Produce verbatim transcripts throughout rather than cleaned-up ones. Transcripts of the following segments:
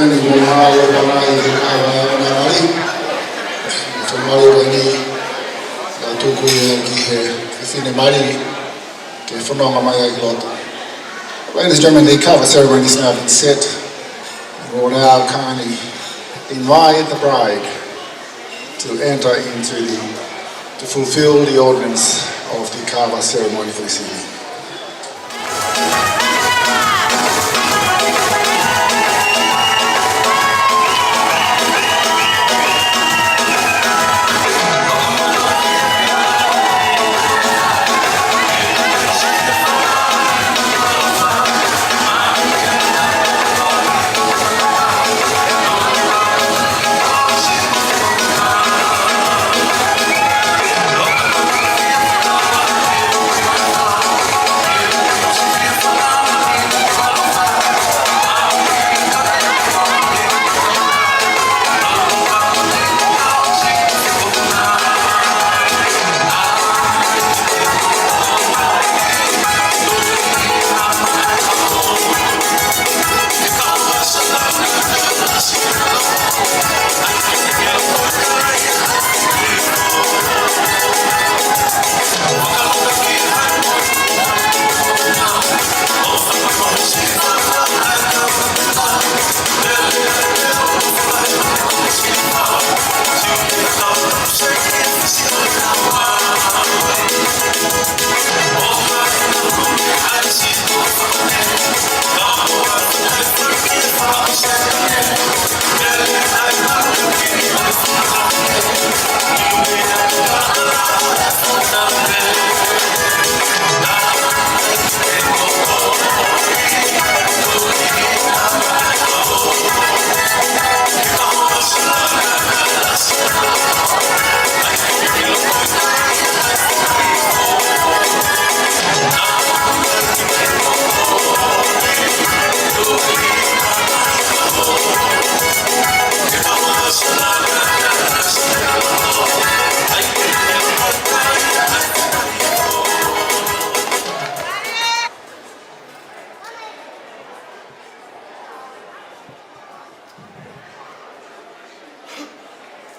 Ni mo mā o pana i te kava e ona ai. Te mali o ni, ka tuku ia ki he fefine mali, ke fononga mai ai ki loto. Ladies and gentlemen, the kava ceremony has now been set. We will now kindly invite the bride to enter into the, to fulfill the ordinance of the kava ceremony for this evening.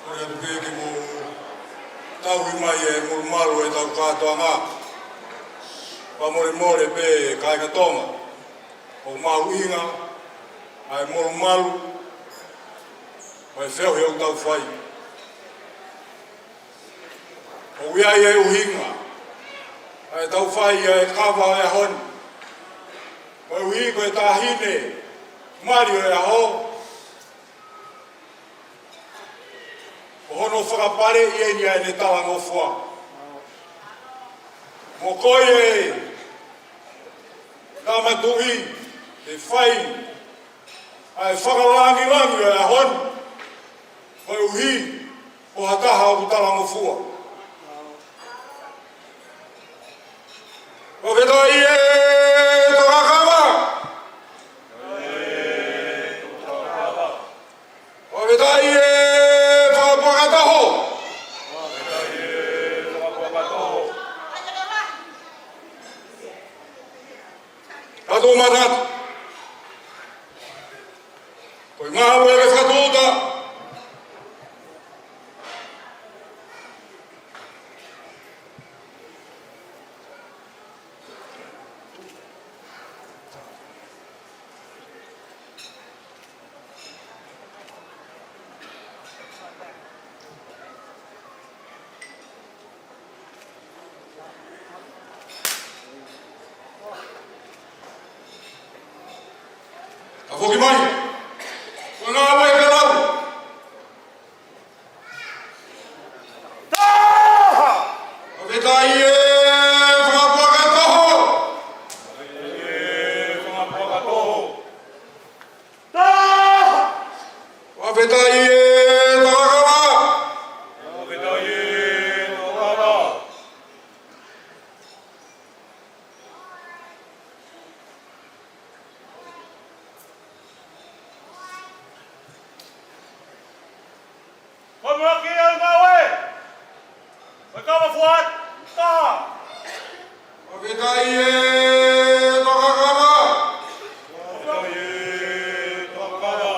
Kole atu pē ke mou tauhi mai e molumalu ʻetau kātoanga. Fakamolemole pē kāinga Tonga, ʻoku mahuʻinga ʻa e molumalu ʻo e feohi ʻoku tau fai. ʻOku ʻi ai e ʻuhinga ʻa ʻetau fai ʻa e kava ʻo e ʻaho ni. Koeʻuhi ko e taʻahine mali ʻo e ʻaho, ko hono fakapaleʻi eni ʻa ʻene talangofua. Mo ko ia ʻa e Tama Tuʻi, ʻe fai ʻa e fakalāngilangi ʻo e ʻaho ni, koeʻuhi ko ha taha ʻoku talangofua. Fakafetaʻi e Tokakava. Fakafetaʻi e Fakapuakatoho. Ka tau mamata atu. Ko e ngāue ke fakatūʻuta. Ka foki mai. Ko e ngāue ke lau. Taha! Fakafetaʻi e Fakapuakatoho. Fakafetaʻi e Fakapuakatoho. Taha! Fakafetaʻi e Tokakava. Fakafetaʻi e Tokakava. Ko e maki ʻa e ngāue. Ko e kava fua taha. Fakafetaʻi e Tokakava. Fakafetaʻi e Tokakava.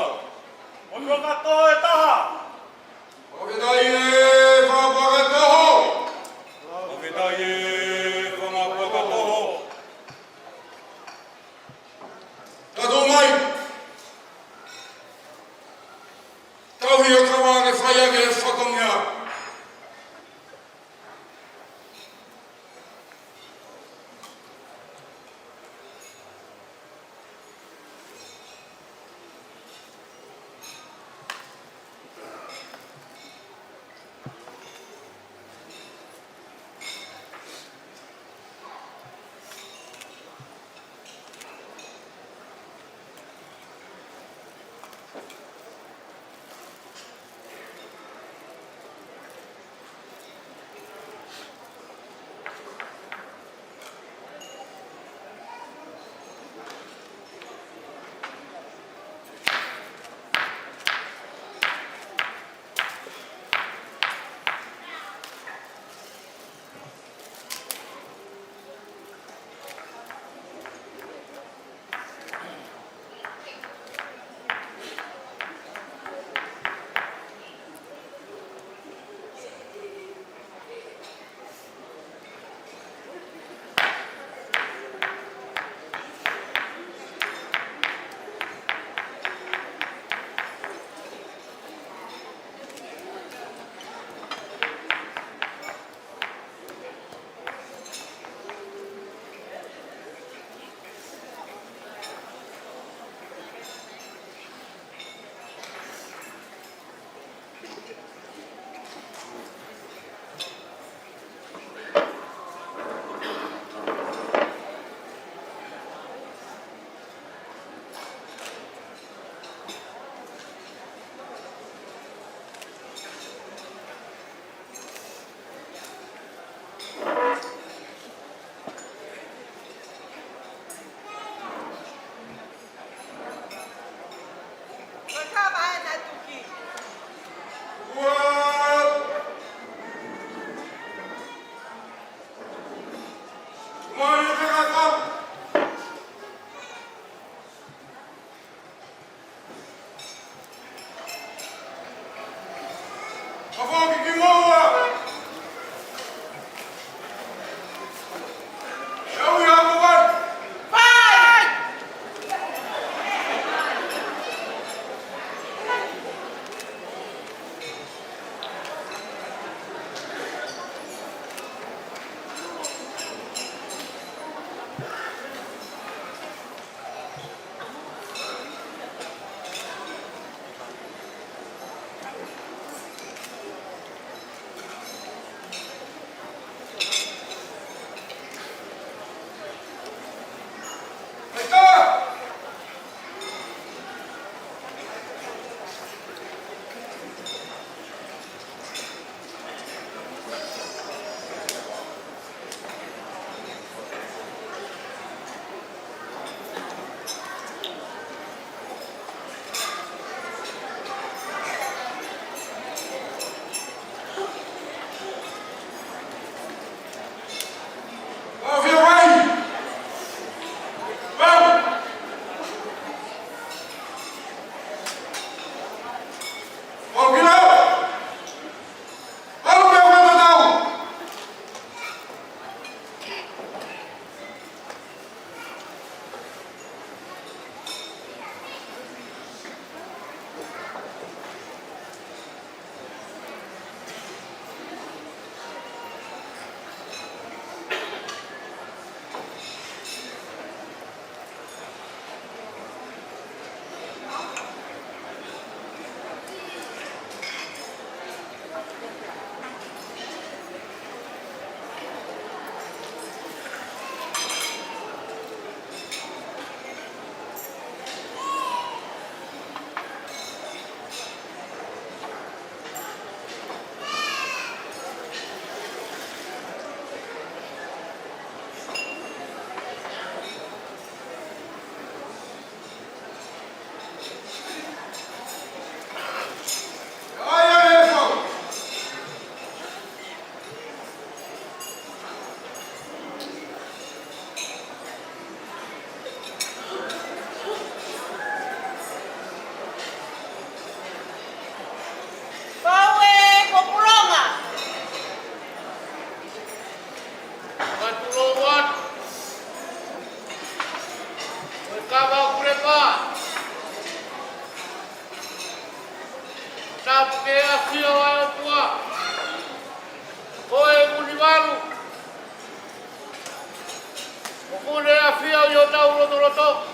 Pule ʻAfio ʻi hotau lotolotonga.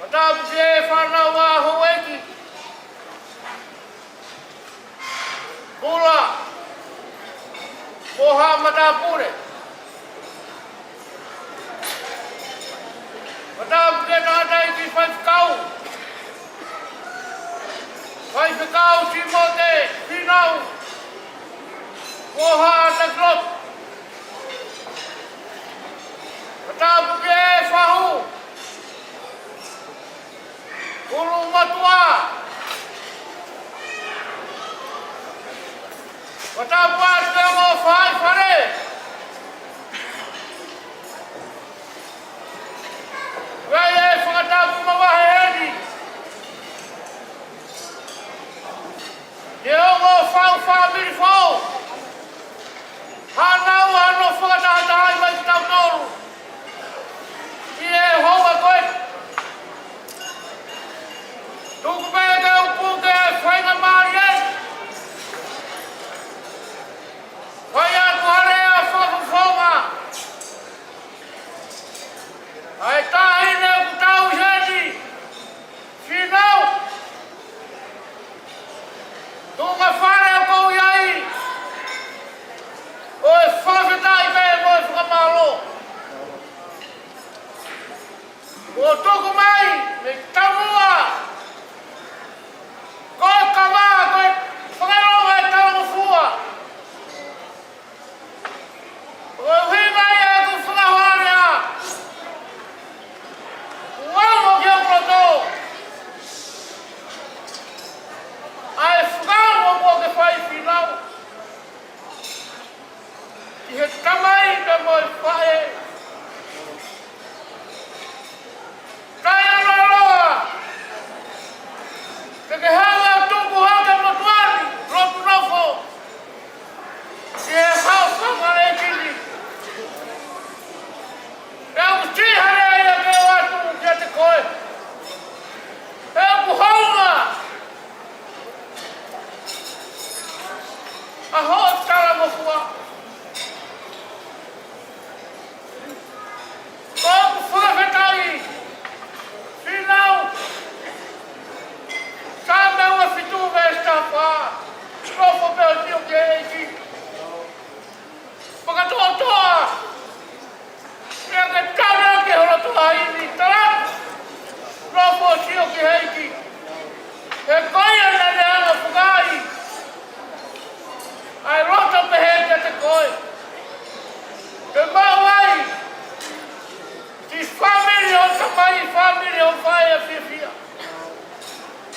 Matapule, fānau ʻa houʻeiki. Pula. Moha matapule. Matapule, tangataʻeiki faifekau. Faifekau Timote Finau. Moha Takilotu. Matapule, fahu. Ulu Matua. Matapule, ʻa e ongo faifale. Vai e fakatapu mavahe heni. Ke ongo fau fāmili foʻou. Hānau ʻa hono fakatahatahaʻi mai kitautolu ʻi he houa ko ē. Tuku pē ke u puke ʻa e faingamālie. Fai atu ha lea fakafofonga. ʻA e taʻahine ʻoku tau ʻi heni. Finau. Tuʻunga fale ʻoku ou ʻi ai, ko e fakafetaʻi pē mo e fakamālō. Kuo tuku mai mei taumuʻa, ko e kava, ko e fakalongo e talangofua. Ko e ʻuhinga ia ʻeku fakahoa lea. Kuo aʻu ki hoku loto ʻa e fakaongo kuo ke fai, Finau, ki he tamai pea mo e faʻē. Kae ʻoua loloa ke ke hanga ʻo tuku hake motuʻa ni, lotu nofo ʻi he haʻofanga ʻeiki ni. Pea ʻoku ʻi ai ha lea ia ke ʻoatu kiate koe. He ʻoku hounga ʻa hoʻo talangofua. Ko ʻeku fakafetaʻi, Finau. Saame ua fitu veesi taha fā. Nofo pē ʻo sio ki he ʻEiki. Fakatoʻotoʻa. Pea ke tala ki ho loto ʻa e ʻEiki, tala. Nofo ʻo sio ki he ʻEiki. He ko ia naʻa ne hanga ʻo fakahā ʻa e loto pehē kiate koe. Ke maʻu ai siʻi fāmili ʻo e tamai, fāmili ʻo e faʻē ʻa e fiefia.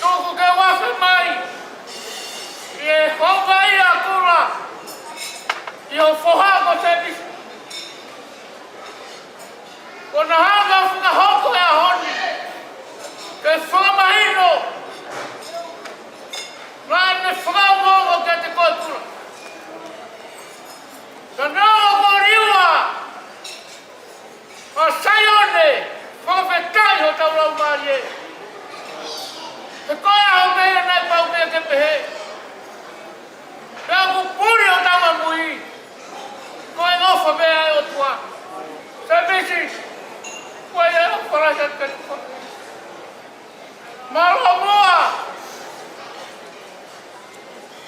Tuku ke u afe mai ʻi he houngaʻia kula ʻi ho foha ko Tēvita. Kuo na hanga ʻo fakahoko he ʻaho ni ke fakamahino naʻa ne fakaongoongo kiate koe, Kula. Naʻa ne ongo ko Liua ʻa Saione, fakafetaʻi hotau laumālie. He ko e ʻaho pē ia naʻe pau pē ke pehē. Pea ʻoku puli hotau ʻamui. Ko e ʻofa pē ʻa e ʻOtua. Sēmisi, ko e ʻofa lahi atu ke tuku. Mālō muʻa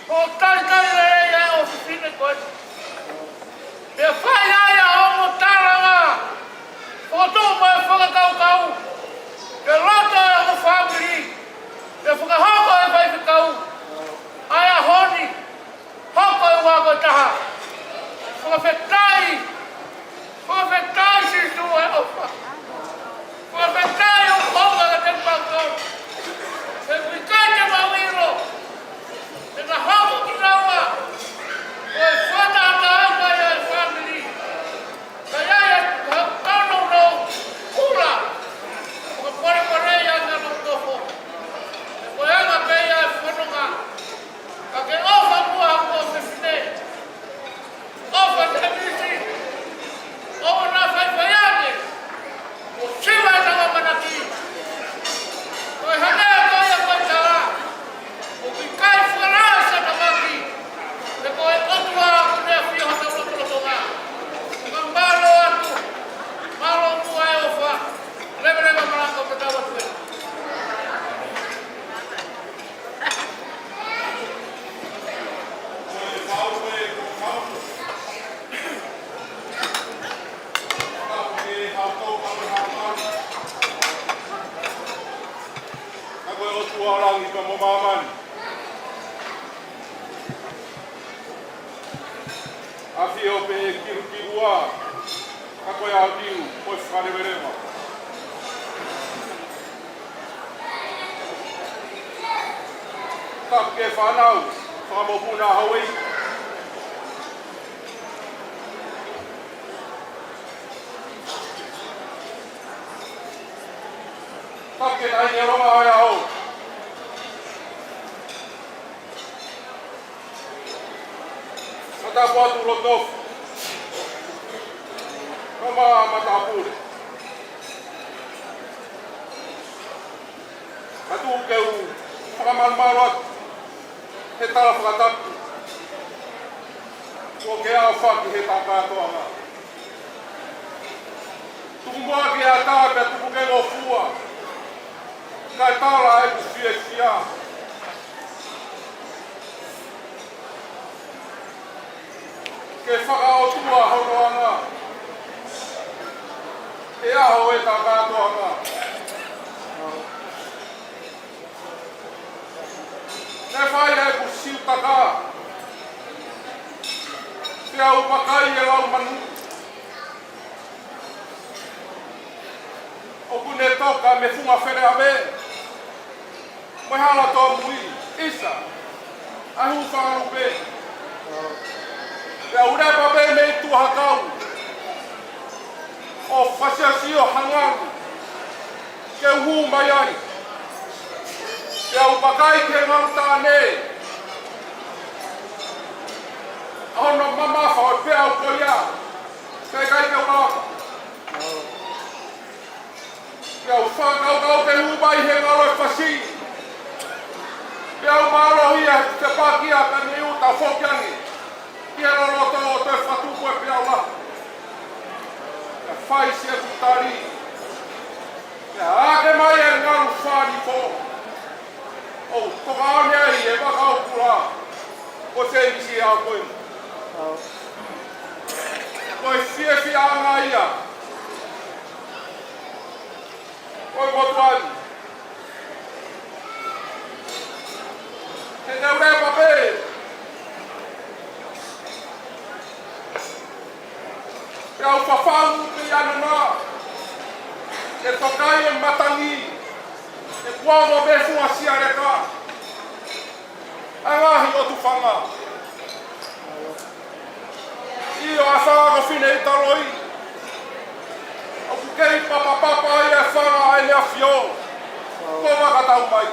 hoʻo talitali lelei ʻa e ʻofefine ko eni. Pea fai ai ʻa hoʻomo tālanga, fokotuʻu mo e fakakaukau, ke loto ʻa hoʻo fāmili, ke fakahoko ʻe he faifekau ʻa e ʻaho ni. Hoko e ua ko e taha. Fakafetaʻi. Fakafetaʻi Sīsū e ʻofa. Fakafetaʻi ʻoku hounga ka te pako. He ʻoku ʻikai te mau ʻilo pe naʻa hoko kinaua ko e fakatahatahaʻi mai ʻa e fāmili. Ka ʻi ai ha tōnounou, Kula, fakapolepole ia ʻa e nofo. He ko e anga pē ia e fononga. Ka ke ʻofa muʻa hoku ʻofefine. ʻOfa Tēvita. ʻOua naʻa faifai ange. Mo māmani. ʻAfio pē kilukilua, ka ko e ʻaho tiu, ko e fakaleveleva. Tapu ki he fānau, fakamokopuna Hauei. Tapu ki he taʻahine ʻo e ʻaho. Ka tapu atu loto. Kama matāpule. Ka tuku ke u fakamalumalu atu he tala fakatapu kuo ke ʻaofaki he tā kātoanga. Tuku muʻa ke ʻatā pea tuku ke ngofua. Kae tala ʻeku fiefia ke fakaʻotua hono anga he ʻaho ʻo e tā kātoanga. Ne fai ʻeku siutaka pea u vakai e lau manu ʻoku ne toka mei he funga feleʻave mo e hala tōmui, ʻisa, ʻa e hū fakalupe. Pea u lepa pē mei tuʻa hakau ʻo fasiosio ha ngalu ke u hū mai ai. Pea u vakai ki he ngalu taʻane ʻa hono mamafa ʻo e peau ko ia. Pea ʻikai ke u lava. Pea u fakakaukau ke hū mai he ngalu ʻo e fasi. Pea u mālohi ʻa e pakia ka ne u tafoki ange ki he loloto ʻo e fatu ko e peau lahi. Pea fai siʻeku tali. Pea ake mai e ngalu fānifo ʻo toka ʻo ne ai e vaka ʻo kula ʻo Sēmisi ʻa ko ē. Ko e fiefiaʻanga ia ʻo e motuʻa ni. He ne u lepa pē. Pea u fafau pē ʻi ʻanana ʻo tokai e matangi ʻeku ongo mei he funga sialeka ʻa e ngaahi ʻotu fanga. ʻIo, ʻa e fanga ko Fineʻitaloi, ʻoku kei papapapa ai e fanga ʻa ʻEne ʻAfio kuo vakatau mai.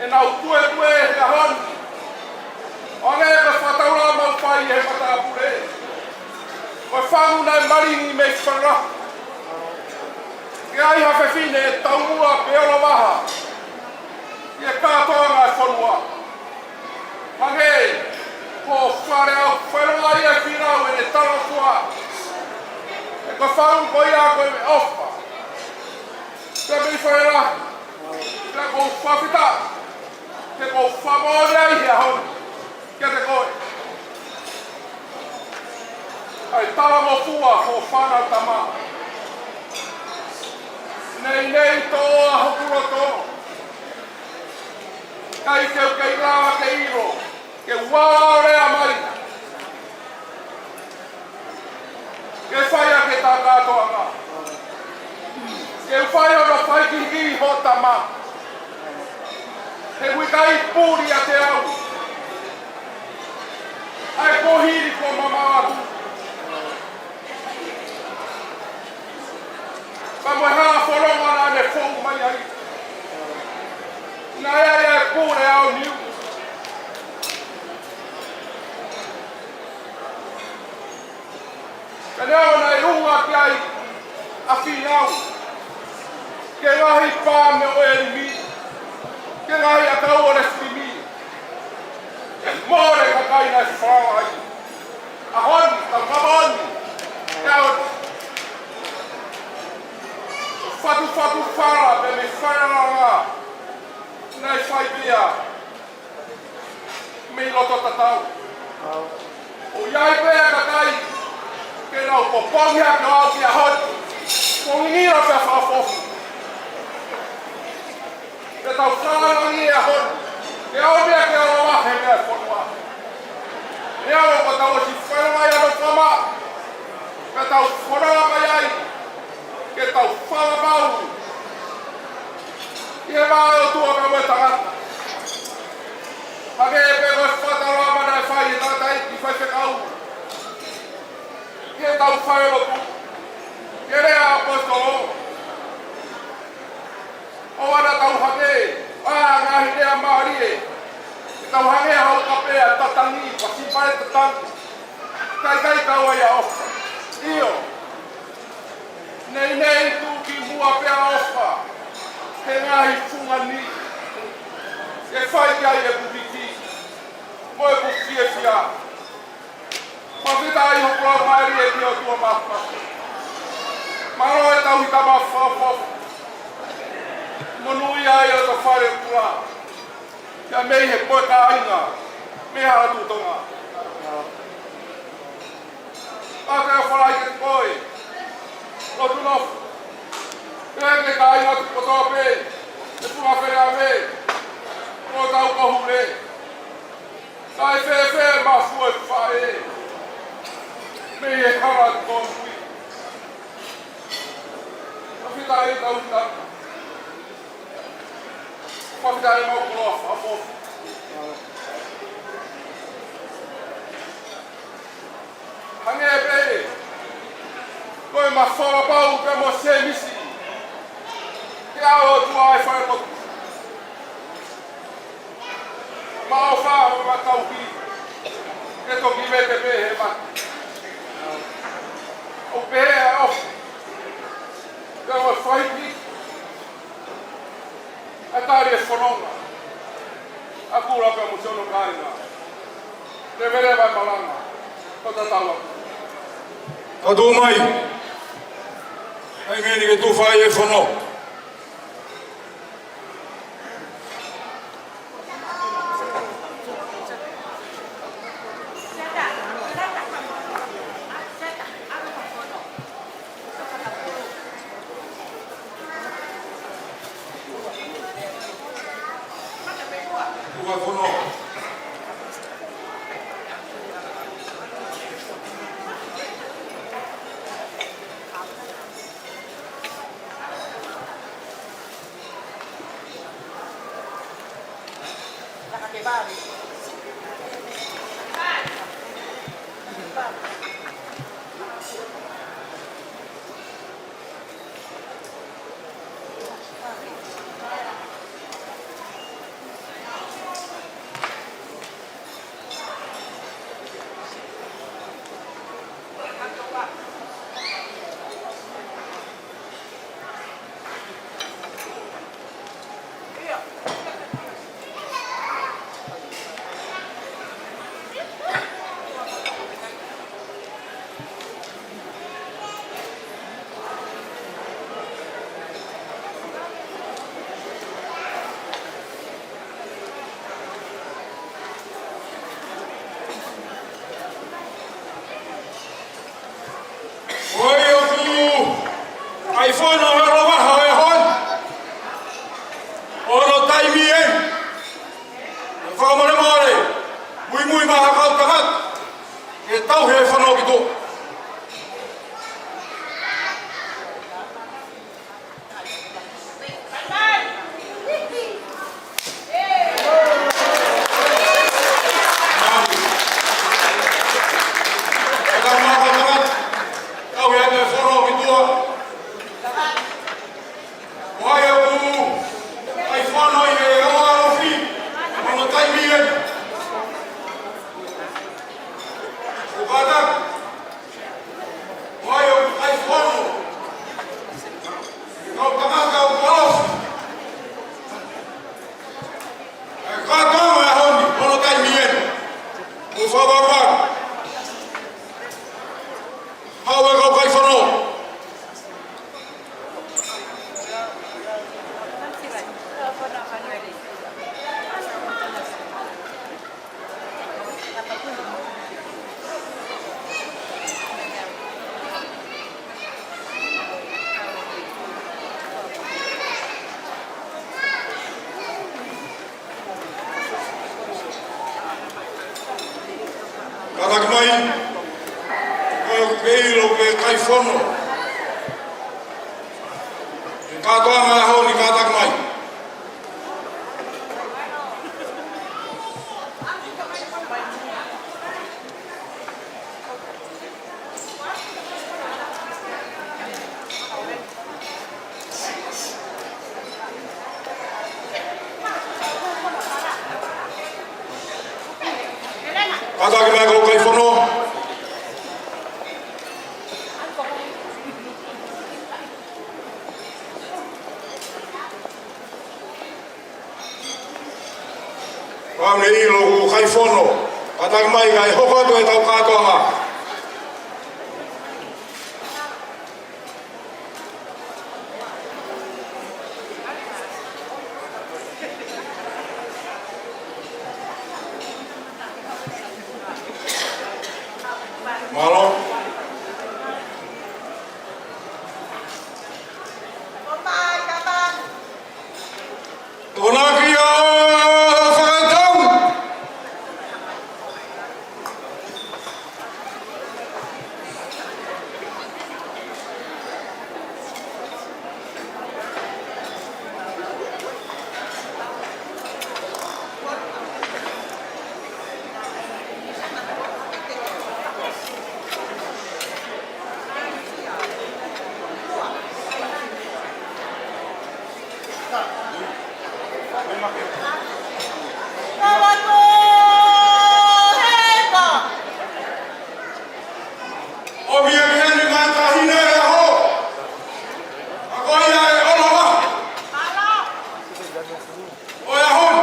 ʻEnau tuetue he ʻaho ni, ʻo hangē ko e fakataulanga mau fai he matāpule, ko e fanga naʻe malingi mei Falaha. Ke ʻi ai ha fefine ʻe taumuʻa pe olo vaha ʻi he kātoanga e fonua. Hangē ko Faleau, Faleau ʻa ia e finau ʻene talafua. He ko e fanga ko ia ko e ʻofa. Pea mei Faleau, pea ʻoku ou fakafetaʻi, pea ʻoku ou fakamoʻoni ai he ʻaho ni kiate koe. ʻA e talangofua ho fānau tama. Neʻineʻi toʻoa hoku loto. ʻIkai ke u kei lava ke ʻilo, ke u ala ʻo lea mai. Ke fai ʻa e tā kātoanga. Ke u fai hono fai kihikihi ho tama. He ʻoku ʻikai puli ʻiate au ʻa e kuohili kuo mamaʻo atu. Pea mo e hā fononga naʻa ne fou mai ai. Naʻe ʻi ai e pule ʻaoniu. Ka neongo naʻe ʻuhinga ki ai ʻa Finau, ki he ngaahi pā mei ʻElimi, ki he ngaahi ʻakau ʻo Lefitimi, ʻe mole kakai naʻe fala ai. ʻAho ni, tau fakamoʻoni, ʻe ʻaho ni. Fatufatu fala pē mei Falealea, naʻe fai pē ia mei loto tatau. ʻOku ʻi ai pē ʻa e kakai ke nau popongi hake ʻo aʻu ki he ʻaho ni, ko e ngingila pē fakafoki. Ke tau fakalangi e ʻaho ni. Ke ʻaumia ke ʻalu ʻo vahe e meʻa ʻo e fonua. Meʻa ʻoku tau ʻosi fai mai ʻa e fonua. Ke tau fononga mai ai. Ke tau fakapapau. ʻI he vā ʻo e ʻOtua pea mo e tangata. Hangē pē ko e fakatalanoa naʻe fai ʻe he tangataʻeiki faifekau. ʻI heʻetau fai lotu. Ke lea ʻa e ʻaposetolo. ʻOua naʻa tau hangē, ʻa e ngaahi lea mālie. Ke tau hangē ha uka pē ʻa e tatangi, ʻa e sipae tatangi. Kae ʻikai kau ai ʻa e ʻofa. ʻIo. Neʻineʻi tuʻu ki muʻa pē ʻa e ʻofa. He ngaahi fungani. Ke fai ki ai ʻeku hiki. Mo ʻeku fiefia. Fakafetaʻi hoku laumālie ki he ʻOtua Māfimafi. Mālō e tauhi tama fakaʻofoʻofa. Monūʻia ai ʻo ta fale kula. Kia mei he poe kāinga. Mei he hala tuʻu Tonga. ʻA ke fala i ke koe. Lotu nofo. Pea ke kāinga tuʻu kotoa pē. E funga fea me. Ko tau ko hule. Kae fēfē mafua e faʻē mei he hala kovi. Fakafetaʻi tauhi tama. Fakafetaʻi mau koloa fakaʻofoʻofa. Hangē pē ko e mafola pau pea mo Sēmisi. Ke ʻalu atu ʻa e fale lotu. Maʻu fā ʻo e tauhi. Ke toki vete pē he mate. ʻO pehē ʻa e ʻofa. Pea ʻo e faiki. ʻA e tali e fononga. ʻA Kula pea mo siʻono kāinga. Leveleva e malanga. Ko tatau atu. Ka tuʻu mai. ʻAi ngeni ke tuʻu fai e fono. ʻOi ʻoku ʻai fono he ʻaho vaha ʻo e ʻaho ni. ʻOno taimi eni. Fakamolemole. Muimui mai ha kau tangata. Ke tauhi e fono ki tuʻa. Ko e tangata ʻoku ʻalofi. ʻE kātoa e ʻaho ni, ʻono taimi eni. Mou fakavavevave. Haʻu e kau kai fono. ʻIlo ki he kai fono. Kātoanga ʻo e ʻaho ni, kātaki mai. Kātaki mai ko e kai fono. Pau ne ʻilo ko e kai fono. Kātaki mai kae hoko atu ʻetau kātoanga. Mālō. Tōnaki ʻo fakaʻetau. ʻOmi ʻa e meʻa ni mai taʻahine ʻo e ʻaho. ʻA ko ia ʻe ʻola ʻo e ʻaho ni.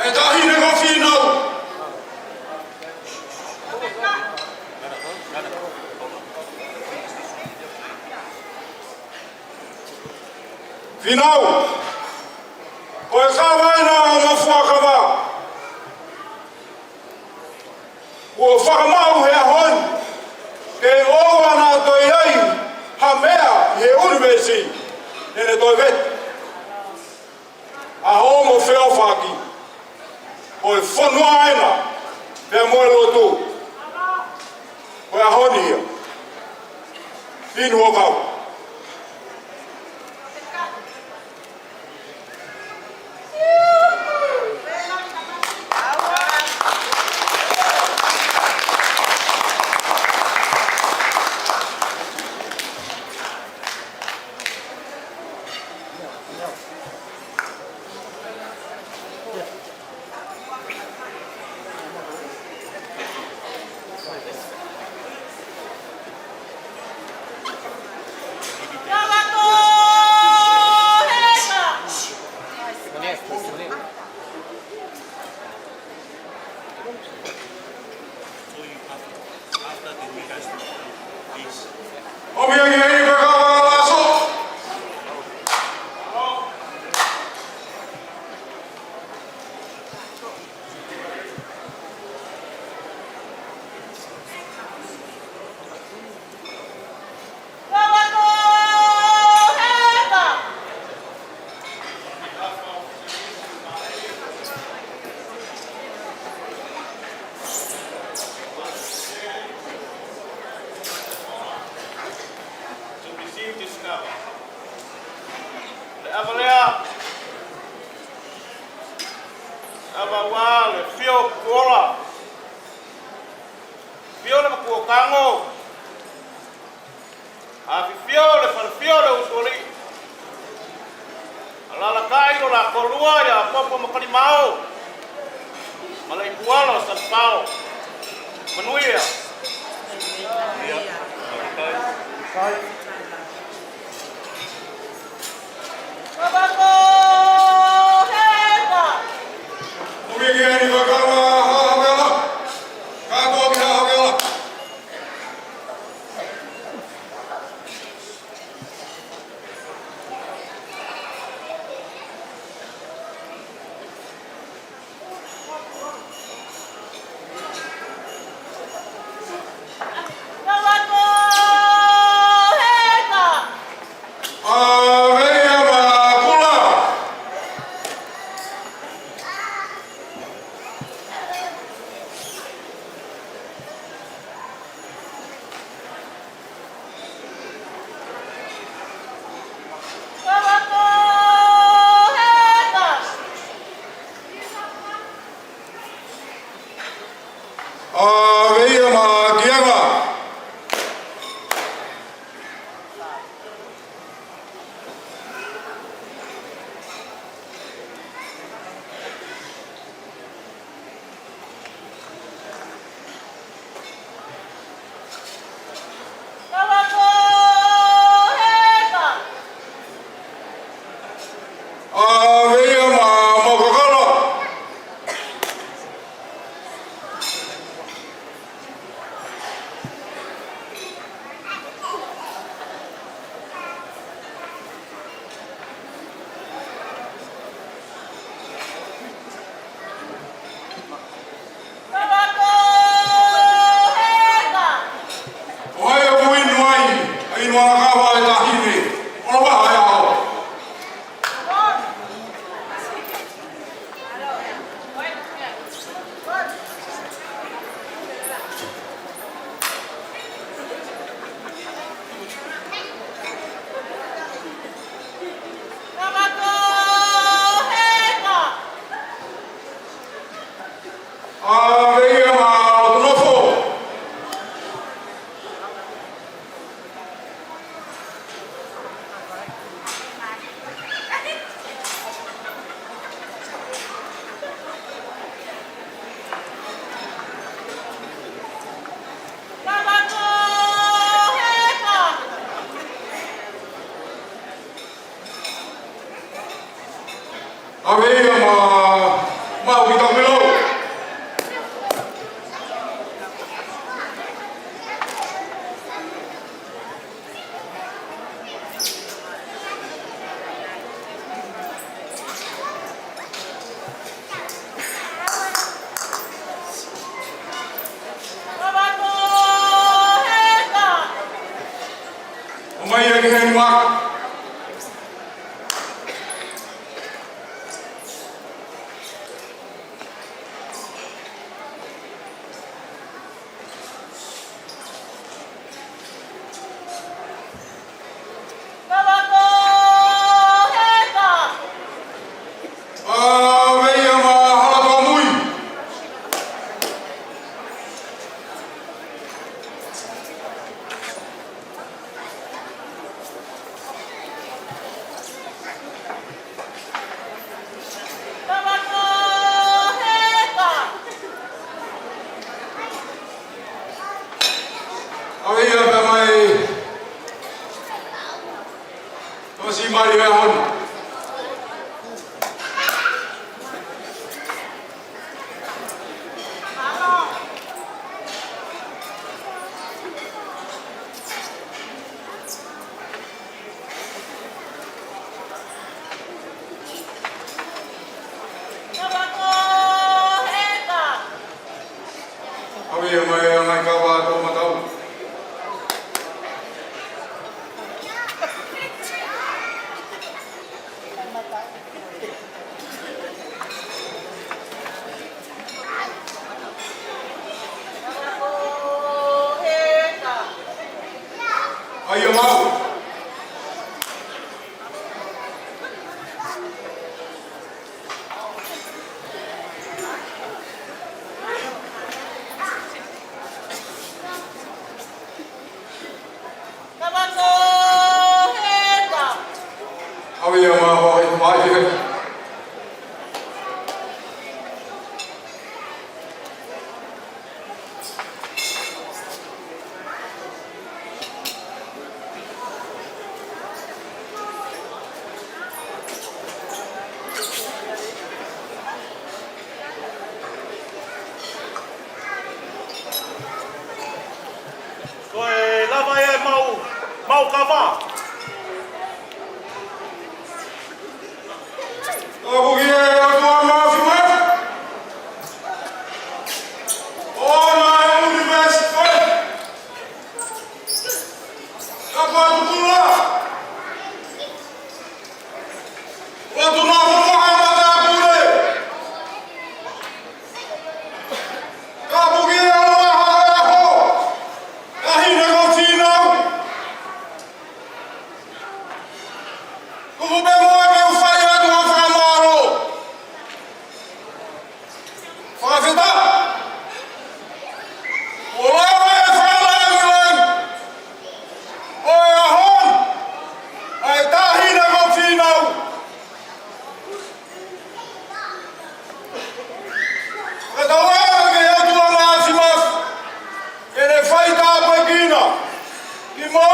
ʻE taʻahine ko Fīnau. Fīnau, ko e kava ena ʻo Mafuakava. Kuo fakamaʻu he ʻaho ni, ke ʻoua naʻa toe ʻi ai ha meʻa ʻi he ʻunivēsi, neʻe toe vete. ʻAho mo feʻofaʻaki. Ko e fonua ena, pea mo e lotu. Ko e ʻaho ni ia. Inu ʻo kau. To receive this cup. Le ʻavalea. ʻAva ua le fio kuola. Fio le makuo kango. ʻAfifio le falefio le usuali. ʻAlalakaʻi ʻo la kolua ia popo makalimao. Malai kuala o Sanapao. Manuia. Papako Heka. Umi ki heni kakama hahavela. Kato ki hahavela. Manakava e taʻahine, ʻo lava e ʻaho. ʻAve ia maʻa ʻOtu Nofo. ʻAve ia maʻa, maʻa Uki Takuilau. ʻOmai ia ki heni maʻa. ʻAve ia maʻa Hala Toʻomui. ʻAve ia pea mai. Tosi mai e hon. ʻAve ia maʻa e ngaahi kava toʻomataʻu. ʻAi ia maʻa. ʻAve ia maʻa Hawaii, Hawaii. Ko e lava ia e maʻu, maʻu kava. Ka puke ʻa e ʻOtua Māfimafi. ʻOna e ʻunivēsi ko ē. Ka patu kula. Patu na ko maha mata pule. Ka puke ʻa e ʻaho, ʻa e ʻaho. Ka hina ko Fīnau. Kuku pē mo e kau fai atu ʻa e fakamālō. Fakafetaʻi. ʻO lava e fakalāngilangi ʻo e ʻaho ni, ʻa e taʻahine ko Fīnau. Fakatauange ki he ʻOtua Māfimafi, ke ne fai tāpuekina ki mo